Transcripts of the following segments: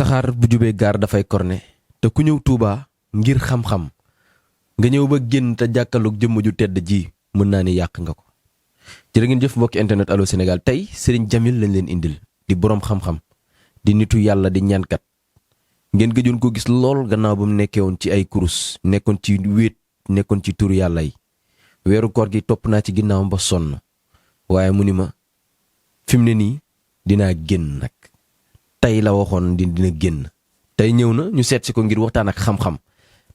saxaar bu jubee gaar dafay korne te ku ñëw Touba ngir xam-xam nga ñëw ba génn te jàkkaarloog jëmm ju tedd ji mën naa ni yàq nga ko. jërë ngeen jëf mbokki internet Allô Sénégal tey Serigne Djamil lañ leen indil di boroom xam-xam di nitu yàlla di ñaankat ngeen gëjoon ko gis lool gannaaw ba mu nekkee woon ci ay kurus nekkoon ci wéet nekkoon ci turu yàlla yi weeru koor gi topp naa ci ginnaawam ba sonn waaye mu ni ma fi mu ne nii dinaa génn nag tey la waxoon dina génn tey ñëw na ñu seet si ko ngir waxtaan ak xam-xam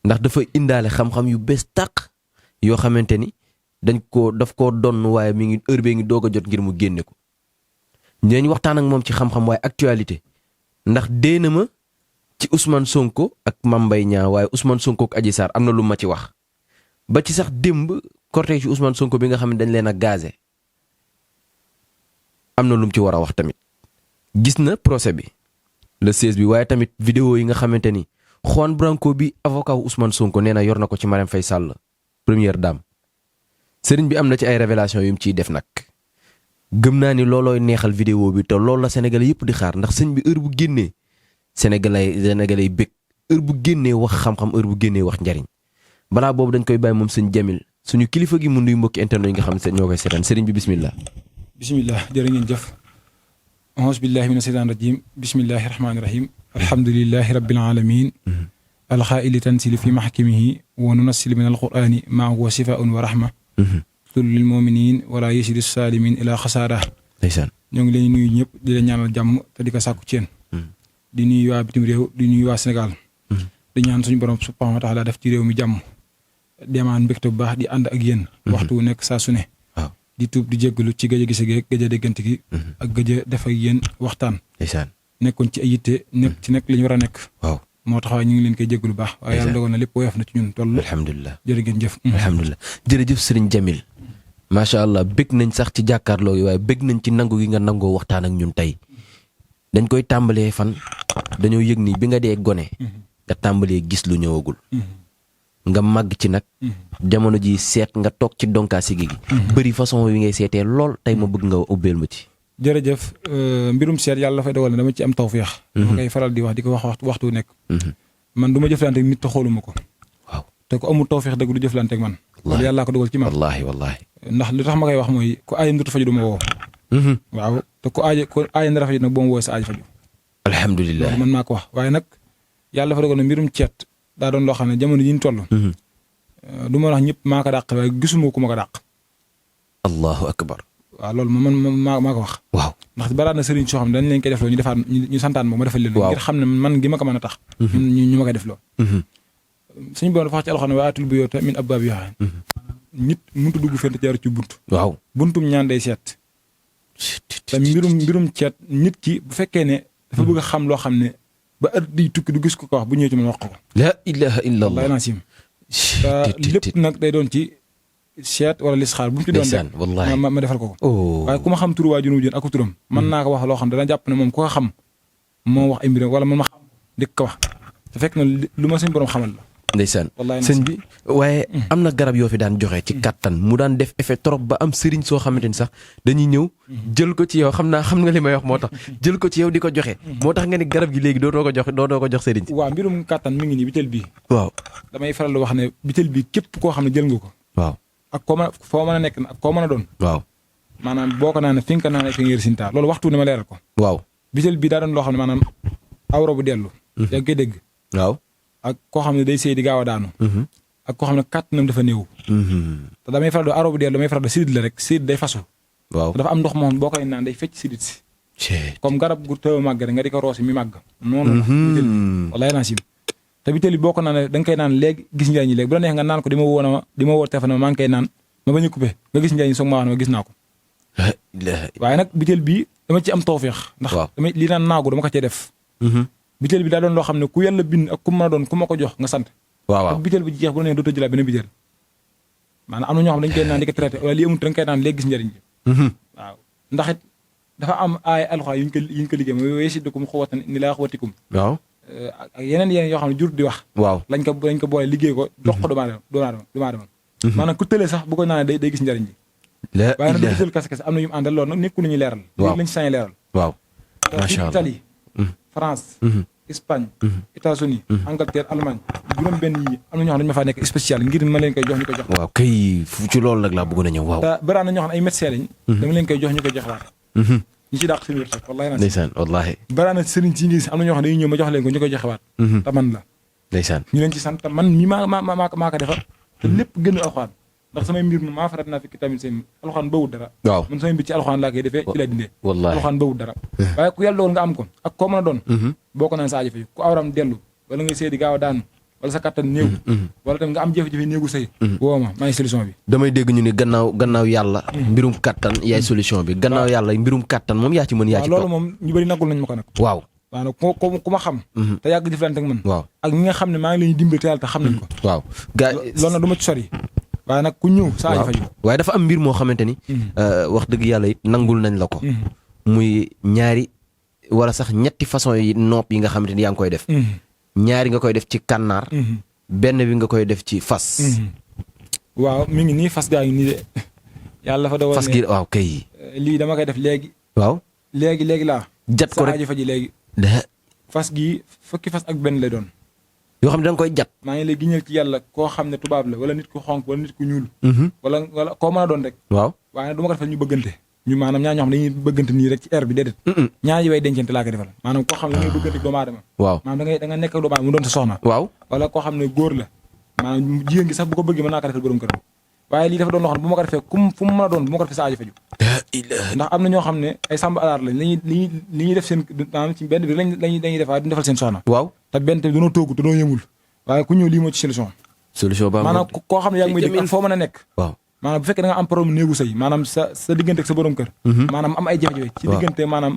ndax dafa indaale xam-xam yu bees tàq yoo xamante ni daf koo donn waaye mi ngi heure bee ngi doog a jot ngir mu génne ko dinañ waxtaan ak moom ci xam-xam waaye actualité ndax dee na ma ci Ousmane Sonko ak Mame Mbaye Niang waaye Ousmane Sonko ak Adji Sarr am na lu ma ci wax ba ci sax démb cortège ci Ousmane Sonko bi nga xam ne dañ leen a gazé am na lu mu ci war a wax tamit gis na procès bi le 16 bi waaye tamit vidéo yi nga xamante ni Juan Branco bi avocat wu Ousmane Sonko nee na yor na ko ci Marème Faye Sall première dame sëriñ bi am na ci ay révélation yu mu ciy def nag gëm naa ni loolooy neexal vidéo bi te loolu la sénégalais yëpp di xaar ndax sëñ bi heure bu génnee sénégalais bëgg heure bu génnee wax xam-xam heure bu génnee wax njariñ balaa boobu dañ koy bàyyi moom sëñ Djamil suñu kilifa gi mu nuy mbokki internet yi nga xam ne ñoo koy seetaan sëriñ bi bismillah. bismillah jërë ngeen jëf auzu billahi mina seytaan rajim bismillahi rahmaani rahim alhamdulillahi rabbil alamin alxaaili tansili fi maxkimihi wa nunassilu min alqurani maa huwa shifaun wa rahma tul lil muminin wala yasidu salimin ila xasaara ndeysaan ñoo ngi leen nuyu ñëpp di leen ñaanal jàmm te di ko sàkku ci yéen di nuyu waa bitim réew di nuyu waa Sénégal di ñaan suñu borom subhanahu wa taala def ci réew mi jàmm demaan mbégte bu baax di ànd ak yéen waxtu wu nekk saa su ne di tuub di jéggalu ci gëj a gise geeg gëj a déggante gi ak gëj a def ak yéen waxtaan nekkoon ci ay yitte nekk ci nekk li ñu war a nekk waaw moo tax waaye ñu ngi leen koy jéggalu baax waaye yàlla dogal na lépp woyof na ci ñun toll alhamdulilah jërë ngeen jëf alhamdulilah jërëjëf sëriñ Djamil macha allah bëgg nañ sax ci jàkkaarloo gi waaye bëgg nañ ci nangu gi nga nangoo waxtaan ak ñun tey dañ koy tàmbalee fan dañoo yëg ni bi nga dee gone nga tàmbalee gis lu ñëwagul nga màgg ci nag jamono ji seet nga toog ci donkaasi gi bëri façon yi ngay seetee lool tey ma bëgg nga ubbeel ma ci jërëjëf mbirum seet yàlla dafay dogal ne dama ci am tawfeex dama koy faral di wax di ko wax waxtu nekk man du ma jëflante ak nit te xooluma ko waaw te ku amul tawfeex dëgg du jëflante ak man loolu yàllaa ko dogal ci man wallaahi ndax li tax ma koy wax mooy ku aaja ndutu faju du ma woo waaw te ku aaja ndara faju nag boo ma woo sa aaja faju alhamdulilah man maa ko wax waaye nag yàlla dafa dogal ne mbirum ceet daa doon loo xam ne jamono ji ñu toll du ma wax ñëpp maa ko dàq waaye gisuma ku ma ko dàq allahu akbar waaw loolu man maa ko wax waaw ndax balaa na sëriñ soo xam ne dañ leen koy def loo ñu defaat ñu santaan moom ma defal leen ngir xam ne man gi ma ko mën a tax ñu ma koy def loo suñu borom dafa wax ci alxuraan wa aatul buyuuta min abwaabihaa nit mënut a dugg fenn jaar ci bunt waaw buntum ñaan day seet te mbirum ceet nit ki bu fekkee ne dafa bëgg a xam loo xam ne ba at di tukki du gis ko wax bu ñëwee ci man wax ko la ilaha illa allah wallahi nasim lépp nag day doon ci seet wala lisxaar bu mu ci doon rek ma defal ko waaye ku ma xam turu waa junu jën ak turam mën naa ko wax loo xam ne dana jàpp ne moom ku ko xam moo wax ay mbiram wala man ma xam dëkk ko wax te fekk na lu ma suñu borom xamal la ndeysaan sëñ bi waaye am na garab yoo fi daan joxe ci kattan mu daan def effet trop ba am sëriñ soo xamante ni sax dañuy ñëw jël ko ci yow xam nga li may wax moo tax jël ko ci yow di ko joxe moo tax nga ni garab gi léegi dootoo ko jox sëriñ si waaw mbirum kattan mi ngi nii bitel bii waaw damay faral wax ne bitel bii képp koo xam ne jël nga ko waaw ak koo mën foo mën a nekk ak koo mën a doon waaw maanaam boo ko naan fi nga ko naan ak ngir sinta loolu waxtu ne ma leeral ko waaw bitel bii daa doon loo xam ne maanaam awra bu dellu yaa ngi koy dégg waaw ak koo xam ne day sëy di gaaw a daanu ak koo xam ne kàttanam dafa néew te damay faral di aro bu deel damay faral di sidit la rek sidit day fasu waaw dafa am ndox moom boo koy naan day fecc sidit si comme garab gu tëw a màgg rek nga di ko roosi mi màgg noonu la bitel bi walaay naa sim te bitel bi boo ko naan da nga koy naan léegi gis njëriñ ñi léegi bu la neex nga naan ko di ma woo téléphone maa ngi koy naan ma bañ a coupé nga gis njëriñ soog ma wax ne ma gis naa ko waaye nag bitel bi dama ci am tawfeex ndax damay li naan naagu dama ko cee def bitel bi daa doon loo xam ne ku yàlla bind ak ku mën a doon ku ma ko jox nga sant waaw bitel bi jeex bu la nee dootoo jëlaat beneen bitel maanaam am na ñoo xam dañ koy naan di ko traité wala lii amut da nga koy naan léegi gis njëriñ bi waaw ndax it dafa am ay alxuraan yuñ ko liggéey mooy yazidukum quwwatan ilaa quwwatikum waaw ak yeneen yoo xam ne jur di wax waaw lañ ko boole liggéey ko jox ko doomu aadama maanaam ku tëlee sax bu ko naanee day gis njëriñ bi waaye nag du bitel kese am na yu mu àndal loolu nag nekku nañu leeral léegi lañ ci sañ leeral waaw macha Allah Italie France Espagne États-Unis Angleterre Allemagne juróom benn yi am na ñoo xam dañu ma faa nekk spécial ngir ma leen koy jox ñu koy jox. waaw kay ci loolu nag laa bëggoon a ñëw waaw. te bëri na ñoo xam ne ay médecins lañ. dama leen koy jox ñu koy jox waat. ñi ci dàq seen wërsëg wallaahi na. ndeysaan wallaahi. bëri na sëriñ si ngi am na ñoo xam ne dañuy ñëw ma jox leen ko ñu koy joxe waat. te man la. ndeysaan ñu leen ci sant man mii maa ko defar. te lépp gën a alxuraan ndax samay mbir moom maa farat naa fi tamit seen alxuraan bawut dara. waaw man samay mbir ci alxuraan laa koy defee ci lay dindee. wallaahi alxuraan bawut dara. waaye ku yàlla dogal nga am ko ak koo mën a doon. boo ko naan sa aajo fay ku awram dellu wala ngay seedi gaaw a daanu wala sa kattan néew. wala tamit nga am jafe-jafe néegu sëy. woo ma maa ngi solution bi. damay dégg ñu ni gannaaw yàlla. mbirum kattan yaay solution bi. gannaaw yàlla mbirum kattan moom yaa ci mën yaa ci toog. loolu moom ñu bëri nagul nañ ma ko nag. waaw. waaw nag ku ma xam. te yàgg jëflante ak man. waaw ak ñi nga xam ne maa ngi leen di dimbali te yàlla te xam nañ ko. waaw gaa loolu nag du ma ci sori. waaye nag ku ñëw saa aju faju. waaye dafa am mbir moo xamante ni. wax dëgg yàlla it nangul nañ la ko. muy ñaari wala sax ñetti façon yi nopp yi nga xamante ni yaa ngi koy def. ñaari nga koy def ci kànnaar. benn bi nga koy def ci fas. waaw mi ngi nii fas gaa ngi nii de. yàlla dafa doon fas gi waaw kay. lii dama koy def léegi. waaw léegi laa. jat ko rek saa aju faji léegi. fas gi fukki fas ak benn lay doon. yoo xam ne da nga koy jat. maa ngi lay giñal ci yàlla koo xam ne tubaab la wala nit ku xonk wala nit ku ñuul. wala koo mën a doon rek. waaw waaye du ma ko defal ñu bëggante. ñu maanaam ñaar ñoo xam dañuy bëggante nii rek ci air bi déedéet. ñaar yi way dencante laa koy defal maanaam koo xam ne da ngay bëggante ak doomu aadama. waaw maanaam da nga nekk ak doomu aadama mu doon sa soxna. waaw wala koo xam ne góor la maanaam jigéen gi sax bu ko bëggee mën naa ko defal borom këram. waaye lii dafa doon loo xam ne bu ma ko defee fu mu mën a doon bu ma ko defee sa aajo faju ndax am na ñoo xam ne ay sàmb alaar lañ li ñuy def seen maanaam ci benn bi lañuy def waaye duñ defal seen soxna. waaw te benn te dañoo toogu te doo yëmul waaye ku ñëw lii moo ci solution ba maanaam koo xam ne yaa ngi may dégg ak foo mën a nekk. waaw maanaam bu fekkee da nga am problème néegu sëy maanaam sa diggante ak sa borom kër. maanaam am ay jafe-jafe ci diggante maanaam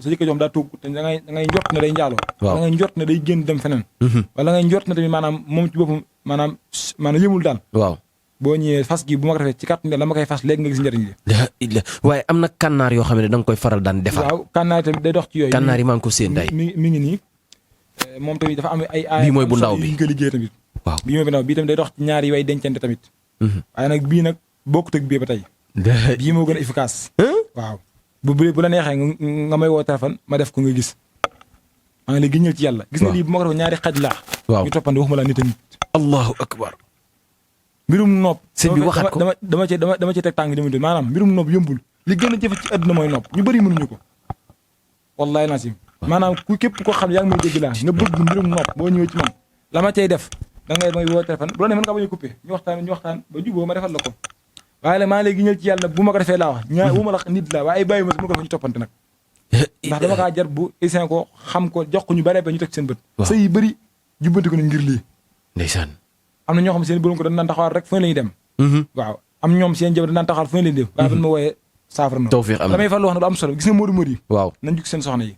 sa jëkkër joo xam daa toog te da ngay njort ne day njaaloo. waaw da ngay njort ne day génn dem feneen. wala ngay njort ne tamit maanaam moom ci boppam maanaam yëmul daal. waaw boo ñëwee fas gi bu ma ko defee ci kàttan la ma koy fas léegi nga gis njëriñ li. waaye am na kànnaar yoo xam ne da nga koy faral daan defar. waaw kànnaar tamit day dox ci yooyu. kànnaar yi maa ngi ko séen day. mi ngi nii moom tamit dafa am ay. bii mooy bu ndaw bi ñu ko liggéey tamit. waaw bii mooy bu ndaw bii tamit day dox ci ñaari way dencante tamit. waaye nag bii nag bokkut ak bii ba tey. bii moo gën a efficace. waaw bu la neexee nga may woo téléphone ma def ko nga gis. maa ngi lay giñal ci yàlla. gis nga lii bu ma ko defee ñaari xaj laa. waaw ñu toppandi waxuma la nit a nit. allahu akbar. mbirum nopp. sëñ bi waxaat ko dama ci teg tàng jëmante maanaam mbirum nopp yëmbul li gën a jafe ci àdduna mooy nopp ñu bëri mënuñu ko. wallahi nasim maanaam képp koo xam ne yaa ngi may dégg laa nga bëgg mbirum nopp boo ñëwee ci man la ma cay def da ngay may woo téléphone bu la ne mën nga bañ a coupé ñu waxtaan ba juboo ma defal la ko. waaye nag maa ngi lay giñal ci yàlla bu ma ko defee laa wax wu ma la nit la waaye ay bàyyi ma si ma ko defee ñu toppante nag. ndax dama kaa jar bu isin ko xam ko jox ko ñu bare ba ñu teg seen bët. sëy yi bëri jubbanti ko ne ngir lii. ndeysaan. am na ñoo xam seen borom ko dañ naan taxawal rek fu ne la ñuy dem. waaw am ñoom seen jabar dañ naan taxawal fu ne la ñuy dem. waaye ban ma wooyee saafara na tawfiix am na damay farlu wax nag du am solo gis nga Modou Modou yi. waaw nañ jug seen soxna yi.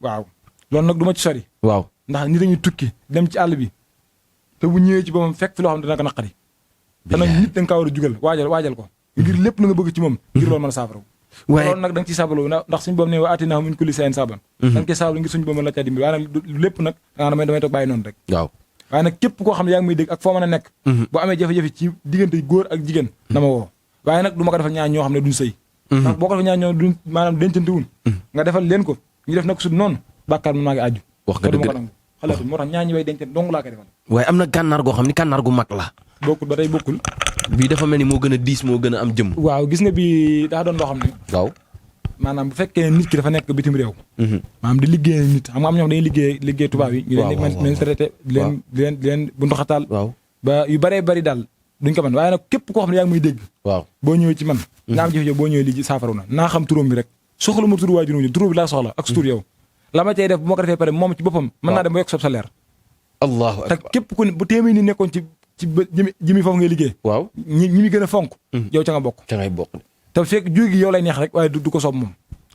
waaw loolu nag du ma ci sori. waaw ndax nit dañuy tukki dem ci àll bi te bu ñëwee ci boppam fekk fi loo xam ne dana ko naqari. te nag nit da nga kaa war a jugal waajal ko. ngir lépp lu nga bëgg ci moom. ngir loolu mën a saafara. waaye loolu nag da nga ciy saabaloo ndax suñu boobu ne wa aatinaahu min kulli shay'in sabban. da nga koy saabaloo ngir suñu boobu la caa dimbali waaye nag lépp nag damay toog bàyyi noonu rek. waaw waaye nag képp koo xam ne yaa ngi may dégg ak foo mën a nekk. boo amee jafe-jafe ci diggante góor ak jigéen. dama woo waaye nag du ma ko defal ñaar ñoo xam ne duñ sëy. ndax boo ko defal ñaar ñoo duñ maanaam dencantewul nga defal leen ko ñu def nag su noonu bàkkaar man maa ngi aju. wax nga dëgg xalaatu moo tax ñaar ñi way dencante dong laa koy defal. waaye am na gànnaar goo xam ni gànnaar gu mag la. bokkul ba tey bokkul. bii dafa mel ni moo gën a diis moo gën a am jëm. waaw gis nga bii daa doon loo xam ne. waaw maanaam bu fekkee nit ki dafa nekk bitim réew. maanaam di liggéey nit xam nga am ñoo xam dañuy liggéey tubaab yi. ñu leen traité di leen buntu xataal. waaw ba yu bëree bëri daal duñ ko mën waaye nag képp koo xam ne yaa ngi muy dégg. waaw boo ñëwee ci man. nga am jafe-jafe boo ñëwee lii saafara na naa xam turam bi rek soxla ma tur waajur turam bi laa soxla ak su tur yow la ma cay def bu ma ko defee pare moom ci boppam mën naa dem ba yokk sa salaire. allahu akbar te képp ku ne bu téeméer ni nekkoon ci jëmi foofu ngay liggéey. waaw ñi mi gën a fonk. yow ca nga bokk. ca ngay bokk. te fekk jiw gi yow lay neex rek waaye du ko soob moom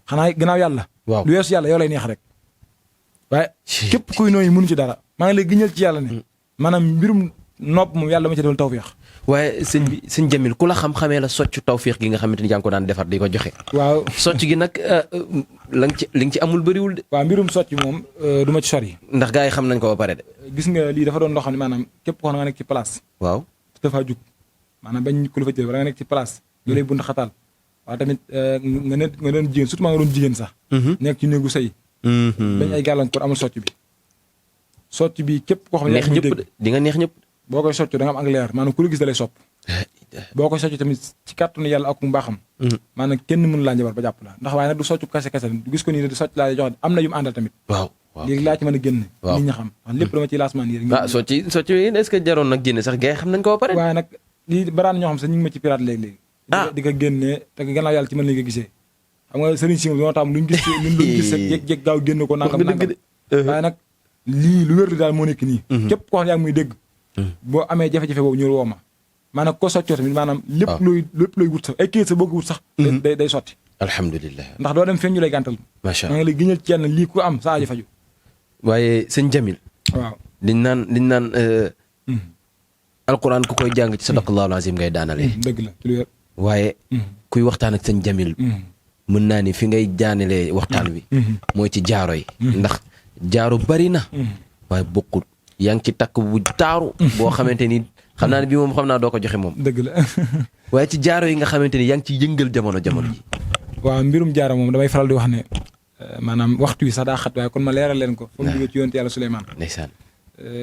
xanaa gannaaw yàlla. waaw lu weesu yàlla yow lay neex rek. waaye képp kuy nooyi mënu ci dara maa ngi lay giñal ci yàlla ne. maanaam mbirum nopp moom yàlla ma ci defal tawfeex. waaye sëñ Jamil ku la xam-xamee la socc tawfeex gi nga xamante ni yaa ngi ko daan defar di ko joxe. waaw socc gi nag li nga ci amul bëriwul de. waaw mbirum socc moom du ma ci sori. ndax gars yi xam nañ ko ba pare de. gis nga lii dafa doon loo xam ne maanaam képp koo xam ne nga nekk ci place. waaw dafa jug maanaam bañ ku la fa jël wala nga nekk ci place. ñu lay bund xataal waaye tamit nga doon jigéen surtout maa nga doon jigéen sax. nekk ci néegu sëy. bañ ay gàllankoor amul socc bi. socc bi képp koo xam ne neex ñëpp di nga neex ñëpp boo koy socc da nga am ak leer maanaam ku la gis da lay sopp boo koy socc tamit ci kàttanu yàlla ak mbaaxam maanaam kenn mënu laa njabar ba jàpp la ndax waaye nag du soccu kase du gis ko nii du socc laa jox am na yu mu àndal tamit waaw léegi laa ci mën a génn nit ñi xam wax lépp dama ci lancement nii rek socc est-ce que jaroon nag génne sax gars yi xam nañ ko ba pare waaye nag lii baraan ñoo xam sax ñu ngi ma ci pirate léegi-léegi di ko génnee te gannaaw yàlla ci mën lañ ko gisee xam nga sëriñ si moo tax luñ gis rek jékki-jékki gaaw génn ko nangam waaye nag lii lu wér li daal moo nekk nii képp koo xam ne yaa ngi muy dégg boo amee jafe-jafe boobu ñu woo ma maanaam ko soccoo tamit maanaam lépp looy wut sax ay kayit sa bëgg wut sax day sotti alhamdulilah ndax doo dem feeñ ñu lay gàntal macha allah maa ngi lay giñal ci yenn lii ku am sa aajo faju waaye sëñ Jamil waaw liñ naan alquran ku koy jàng ci sadaqallahu alazim ngay daanalee dëgg la ci lu wér waaye kuy waxtaan ak sëñ Jamil mën naa ni fi ngay jaanelee waxtaan wi mooy ci jaaro yi ndax jaaro bari na waaye bokkul yaa ngi ci takk bu taaru boo xamante ni xam naa ne bii moom xam naa doo ko joxe moom dëgg la waaye ci jaaro yi nga xamante ni yaa ngi ci yëngal jamono ji waaw mbirum jaaro moom damay faral di wax ne maanaam waxtu wi sax daa xat waaye kon ma leeral leen ko fa mu jógee ci yonent yàlla Suleymaan ndeysaan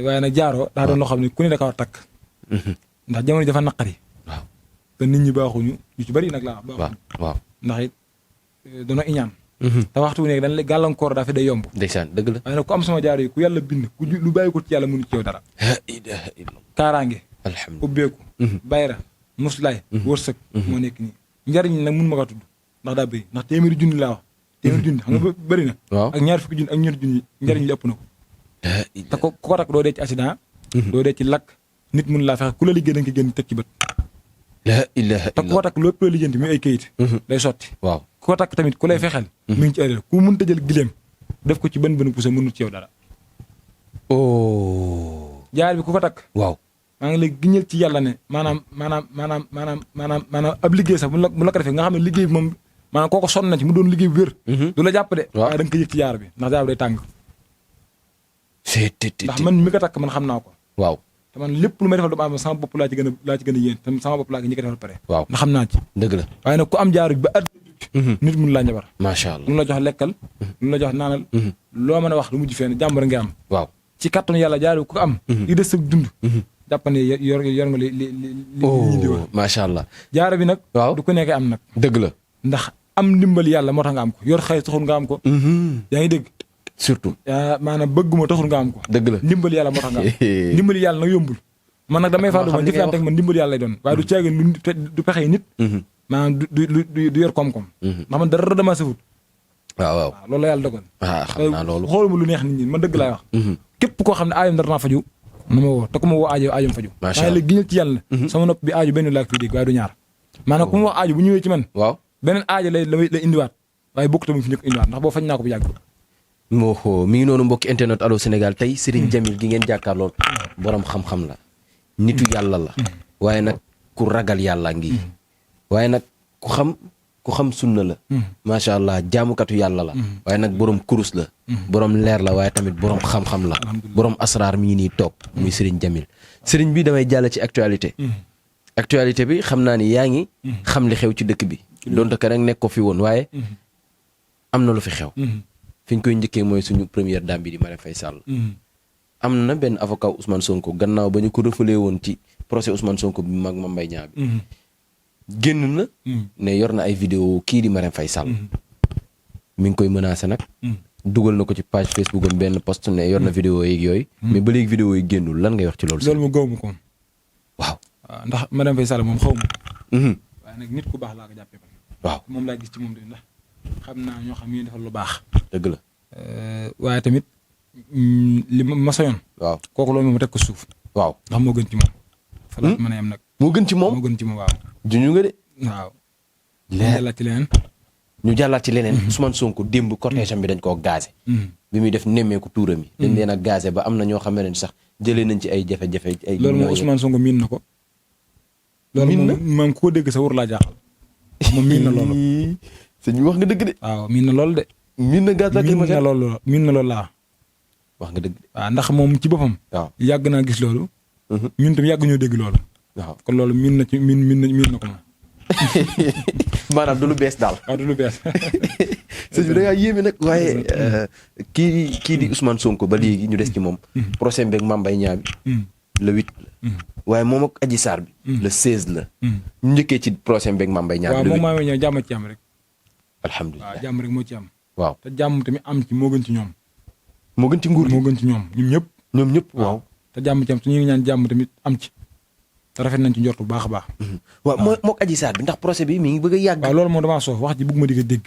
waaye nag jaaro daa doon loo xam ne ku ne da ko war a takk ndax jamono dafa naqari waaw te nit ñi baaxuñu ñu ci bari nag laa baaxuñu waaw ndax it doona iñaan te waxtu wu nekk dañ la gàllankoor daa fi day yomb ndeysaan dëgg la waaye nag ku am sama jaaro yi ku yàlla bind ku lu bàyyi ko ci yàlla mënu ci yow dara kaaraange alhamdulilah ubbeeku bayra muslaay wërsëg moo nekk nii njariñ nag mun ma ko tudd ndax daa bëri ndax téeméeri junni laa wax téeméeri junni xam nga bëri na ak ñaar fukki junni ak ñeenti junni njariñ li ëpp na ko te ku ko takk doo dee ci accident doo dee ci lakk nit mun laa fexe ku la liggéey da nga ko génn teg ci bët la ilaha te ku ko takk lépp loo liggéeyanti muy ay kayit day sotti waaw ku ko takk tamit ku lay fexeel mi ngi ci erreur ku mun tëjal gileem def ko ci bën pusa mënut ci yow dara jaar bi ku ko takk waaw maa ngi lay giñal ci yàlla ne maanaam ab liggéey sax bu la ko defee nga xam ne liggéey bi moom maanaam kooko sonn na ci mu doon liggéey bu wér du la jàpp de waaye da nga ko yëg ci jaar bi ndax jaar bi day tàng ndax man mi ko takk man xam naa ko waaw te man lépp lu may defal doomu aadama sama bopp laa ci gën a yéen te sama bopp laa ko ñi ko defal pare waaw ndax xam naa ci dëgg la waaye nag ku am jaar bi ba at nit mun laa njabar macha allah lu la jox lekkal lu la jox naanal loo mën a wax lu mujj fenn jàmbur nga am waaw ci kàttanu yàlla jaar bi ku ko am li des sa dund jàppane yor nga li macha allah jaara bi nag waaw du ko nekkee am nag dëgg la ndax am ndimbal yàlla moo tax nga am ko yor xëy taxul nga am ko yaa ngi dégg surtout maanaam bëgguma taxul nga am ko dëgg la ndimbal yàlla moo tax nga am ndimbal yàlla nag yombul man nag damay fàttali man jëflante ak man ndimbal yàlla lay doon waaye du caagin du pexey nit maanaam du yor koom-koom ndax man dara dama safut waaw loolu la yàlla dogal xam naa loolu xooluma lu neex nit ñi man dëgg laay wax képp koo xam ne aayam dara naa faju na ma woo te ku ma woo aajom faju waaye léegi giñal ci yàlla sama nopp bi aaju benn laa koy dégg waaye du ñaar maanaam ku ma wax aaju bu ñëwee ci man waaw beneen aajo lay indiwaat waaye bokk tamit fi njëkk indiwaat ndax boo faj naa ko bu yàgg moo mi ngi noonu mbokki internet Allô Sénégal tey Serigne Jamil gi ngeen jàkkaar lool borom xam-xam la nitu yàlla la waaye nag ku ragal yàlla ngi waaye nag ku xam sunna la macha allah jaamukatu yàlla la waaye nag borom kurus la borom leer la waaye tamit borom xam-xam la borom asraar mi ngi nii toog muy Serigne Jamil Serigne bi damay jàll ci actualité bi xam naa ni yaa ngi xam li xew ci dëkk bi donte que rek nekk ko fi woon waaye am na lu fi xew fi ñu koy njëkkee mooy suñu première dame bi di Marème Faye Sall am na benn avocat Ousmane Sonko gannaaw ba ñu ko refoulé woon ci procès Ousmane Sonko bi mag Mame Mbaye Niang bi génn na ne yor na ay vidéo kii di Marème Faye Sall mi ngi koy menacé nag dugal na ko ci page Facebook am benn post ne yor na vidéo yeeg yooyu mais ba léegi vidéo yi génnul lan ngay wax ci loolu loolu mu gaw ma ko waaw ndax Marème Faye Sall moom xaw ma waaye nag nit ku baax laa ko jàppee waaw moom laa gis ci moom de ndax xam naa ñoo xam ne defal lu baax dëgg la waaye tamit li ma soyoon waaw kooku loolu moom teg ko suuf waaw ndax moo gën ci moom fa la mën a yem nag moo gën ci moom moo gën ci moom waaw juñu nga de waaw jàllaat ci leneen ñu jàllaat ci leneen Ousmane Sonko démb cortège bi dañ koo gazé bi muy def nemmeeku tuuram yi dañ leen a gazé ba am na ñoo xam ne sax jëlee nañ ci ay jafe-jafe ay loolu moom Ousmane Sonko miin na ko loolu moom ku ko dégg sa wër laa jaaxal moom miin na loolu sëñ bi wax nga dëgg de waaw miin na loolu de miin na gaz miin na loolu laa wax nga dëgg de waaw ndax moom ci boppam waaw yàgg naa gis loolu ñun tam yàgg ñoo dégg loolu waaw kon loolu miin na ci miin na ko moom maanaam du lu bees daal. waaw du lu bees. sëñ bi da ngaa yéeme nag waaye kii di Ousmane Sonko ba léegi ñu des ci moom. procès beeg Mame Mbaye Niang bi le 8 la. waaye moom ak Adji Sarr bi. le 16 la. ñu njëkkee ci procès beeg Mame Mbaye Niang bi. waaw moom Mame Mbaye Niang jàmm ci am rek. alhamdulilah waaw jàmm rek moo ci am. waaw te jàmm tamit am ci moo gën ci ñoom. moo gën ci nguur gi moo gën ci ñoom ñëpp. ñoom ñëpp waaw. te jàmm ci am te ñu ngi ñaan jàmm tamit am ci. te rafet nañ ci njort bu baax a baax. waaw moo Adji Sarr bi ndax procès bi mi ngi bëgg a yàgg. waaw loolu moom damaa soof wax ji bëgg ma di ko dégg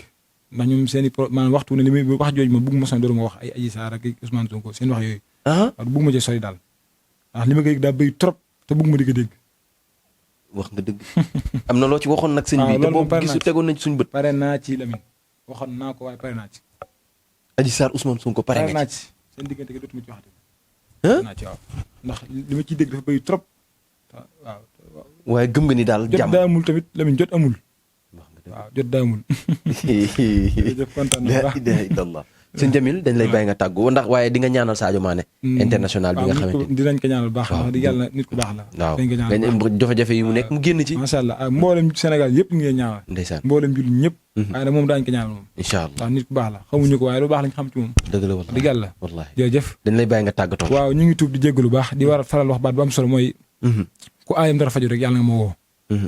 ndax ñoom seen i maanaam waxtu ne li muy wax jooju ma bëgg ma sonn doon ma wax ay Adji Sarr ak Ousmane Sonko seen wax yooyu. waaw bëgg ma ci sori daal ndax li ma koy daa bëri trop te bëgg ma di ko dégg. wax nga dëgg am na loo ci waxoon nag sëñ bi te boobu gisu tegoon nañ ci suñu bët. pare naa ci Lamine waxoon naa ko waaye pare naa ci. Adji Sarr Ousmane Sonko pare naa ci seen diggante gi dootuma ci waxati. pare naa ci waaw ndax li ma ciy dégg dafa bëri trop waaw. waaye gëm nga ni daal jàmm jot daa amul tamit Lamine jot amul. waaw jot daa amul. jërëjëf kontaan naa la ilaha illallah. sëñ Jamil dañ lay bàyyi nga tàggu ndax waaye di nga ñaanal Sadio Mané. international bi nga xamante ni dinañ ko ñaanal baax ndax di yàlla nit ku baax la. waaw jafe-jafe yi mu nekk mu génn ci. macha allah mboolem Sénégal yëpp ñu ngi ñaanal. ndeysaan mboolem jullit ñëpp. waaye nag moom daañu ko ñaanal moom. incha allah ndax nit ku baax la xamuñu ko waaye lu baax lañ xam ci moom. dëgg la wallaahi dëgg yàlla wallaahi jërëjëf. dañ lay bàyyi nga tàggatoo. waaw ñu ngi tuub di jéggalu baax di war a faral wax baat bu am solo mooy. ku aayam dara faju rek yàlla nga ma woo.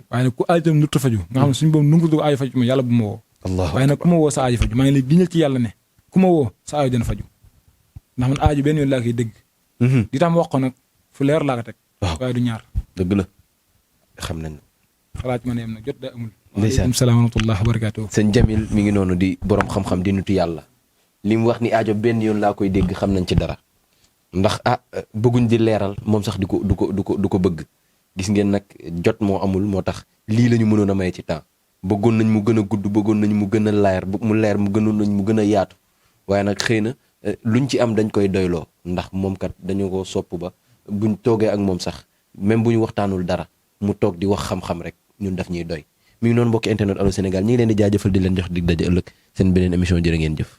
waaye nag ku aay tam nurta faju nga xam ne suñu boobu nungul du aajo faju ma yàlla bu ma woo. waaye nag ku ma woo sa aajo faju maa ngi lay giñal ci yàlla ne ku ma woo sa aajo dina faju ndax man aajo benn yoon laa koy dégg. di tax ma wax ko nag fu leer laa ko teg. waaye du ñaar. dëgg la xam nañ. xalaat ma ne am nag jot daa amul. ndeysaan waaleykum salaam wa rahmatulah wa barakaatuh. sëñ Jamil mi ngi noonu di borom xam-xam di nutu yàlla li mu wax ni aajo benn yoon laa koy dégg xam nañ ci dara ndax bëgguñ di leeral moom sax du ko bëgg gis ngeen nag jot moo amul moo tax lii la ñu mënoon a maye ci temps bëggoon nañ mu gën a gudd bëggoon nañ mu gën a leer mu gënoon nañ mu gën a yaatu waaye nag xëy na luñ ci am dañ koy doyloo ndax moom kat dañu ko sopp ba buñ toogee ak moom sax même bu ñu waxtaanul dara mu toog di wax xam-xam rek ñun daf ñuy doy mi ngi noonu mbokki internet Allô Sénégal ñi ngi leen di jaajëfal di leen jox dig daje ëllëg seen beneen émission jërë ngeen jëf